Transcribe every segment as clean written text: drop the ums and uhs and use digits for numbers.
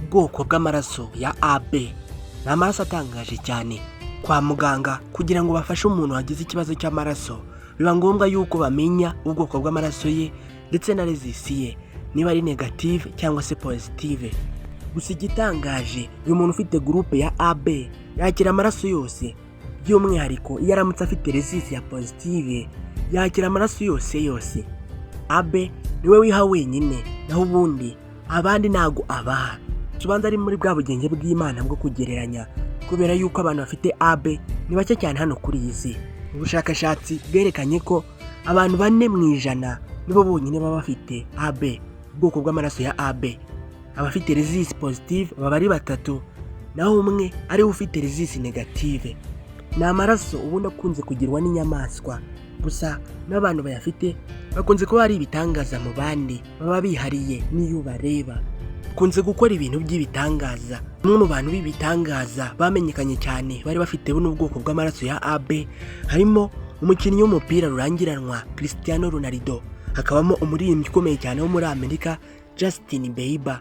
Ubwoko bw'amaraso ya AB ni amaraso atangaje cyane. Kwa muganga, kugira ngo bafashe umuntu wagize ikibazo cy'amaraso, biba ngombwa yuko bamenya ubwoko bw'amaraso ye ndetse na rhesus ye, niba ari negative cyangwa se positive. Gusa igitangaje, uyu muntu ufite groupe ya AB yakira amaraso yose. By'umwihariko iyo aramutse afite rhesus ya positive, yakira amaraso yose yose. AB niwe wiha wenyine, naho ubundi abandi ntago abaha. Tubanza ari muri bwa bugenge bw'Imana bwo kugereranya, kubera yuko abantu bafite AB ni bake cyane hano kuri iyi si. Ubushakashatsi bwerekanye ko abantu 4% nibo bonyine baba bafite AB, ubwoko bw'amaraso ya AB. Abafite rhesus positive baba ari batatu, naho umwe ariwe ufite rhesus negative. Ni amaraso ubundi akunze kugirwa n'inyamaswa gusa, n'abantu bayafite bakunze kuba ari ibitangaza mu bandi, baba bihariye. N'iyo ubareba bakunze gukora ibintu by'ibitangaza. Bamwe mu bantu b'ibitangaza bamenyekanye cyane bari bafite buno bwoko bw'amaraso ya AB harimo umukinnyi w'umupira rurangiranwa Cristiano Ronaldo, hakabamo umuririmbyi ukomeye cyane wo muri Amerika Justin Bieber.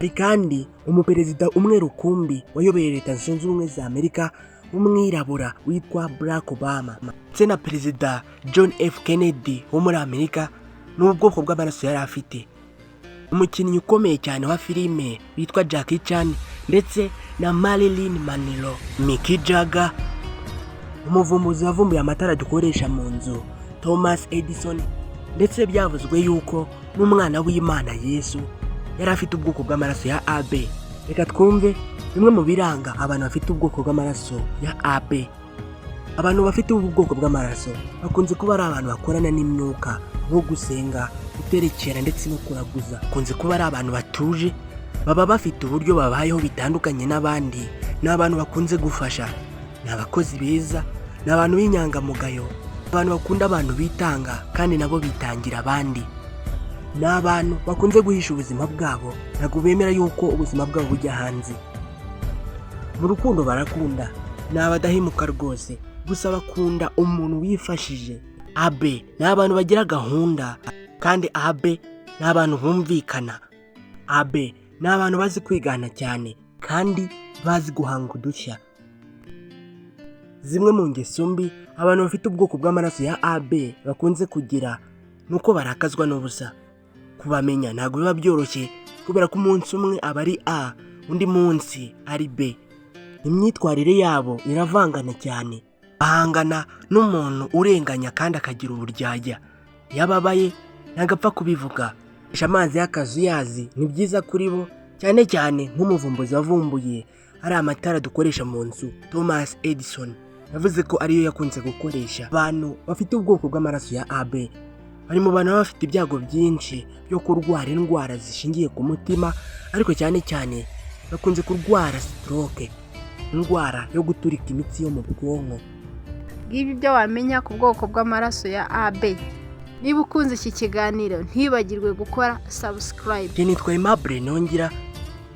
Hari kandi umuperezida umwe rukumbi wayoboye Leta Zunze Ubumwe za Amerika w'umwirabura witwa Barack Obama, ndetse na Perezida John F Kennedy wo muri Amerika n'ubwoko bw'amaraso yari afite. Umukinnyi ukomeye cyane wa filime witwa Jackie Chan ndetse na Marilyn Monroe, Mick Jagger, umuvumbuzi wavumbuye amatara dukoresha mu nzu Thomas Edison, ndetse byavuzwe yuko n'umwana w'Imana Yesu yari afite ubwoko bw'amaraso ya AB. Reka twumve bimwe mu biranga abantu bafite ubwoko bw'amaraso ya AB. Abantu bafite ubu bwoko bw'amaraso bakunze kuba ari abantu bakorana n'imyuka, nko gusenga, guterekera ndetse no kuraguza. Bakunze kuba ari abantu batuje, baba bafite uburyo babayeho bitandukanye n'abandi. Ni abantu bakunze gufasha, ni abakozi beza, ni abantu b'inyangamugayo, abantu bakunda abantu, bitanga kandi nabo bitangira abandi. Ni abantu bakunze guhisha ubuzima bwabo, ntabwo bemera yuko ubuzima bwabo bujya hanze. Mu rukundo barakunda, ni abadahemuka rwose, gusa bakunda umuntu wifashije. AB ni abantu bagira gahunda, kandi AB ni abantu bumvikana. AB ni abantu bazi kwigana cyane kandi bazi guhanga udushya. Zimwe mu ngeso mbi abantu bafite ubwoko bw'amaraso ya AB bakunze kugira ni uko barakazwa n'ubusa. Kubamenya ntabwo biba byoroshye, kubera ko umunsi umwe aba ari A, undi munsi ari B. Imyitwarire yabo iravangana cyane. Bahangana n'umuntu urenganya kandi akagira uburyarya. Iyo ababaye ntabwo apfa kubivuga. Amazi y'akazuyazi ni byiza kuri bo, cyane cyane nk'umuvumbuzi wavumbuye ari amatara dukoresha mu nzu, Thomas Edison, yavuze ko ariyo yakunze gukoresha. Abantu bafite ubwoko bw'amaraso ya AB bari mu bantu baba bafite ibyago byinshi byo kurwara indwara zishingiye ku mutima, ariko cyane cyane bakunze kurwara stroke, indwara yo guturika imitsi yo mu bwonko. Ngibi ibyo wamenya ku bwoko bw'amaraso ya AB. Niba ukunze iki kiganiro, ntibagirwe gukora subscribe. Njye nitwa Aimable Nongera,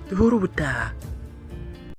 duhure ubutaha.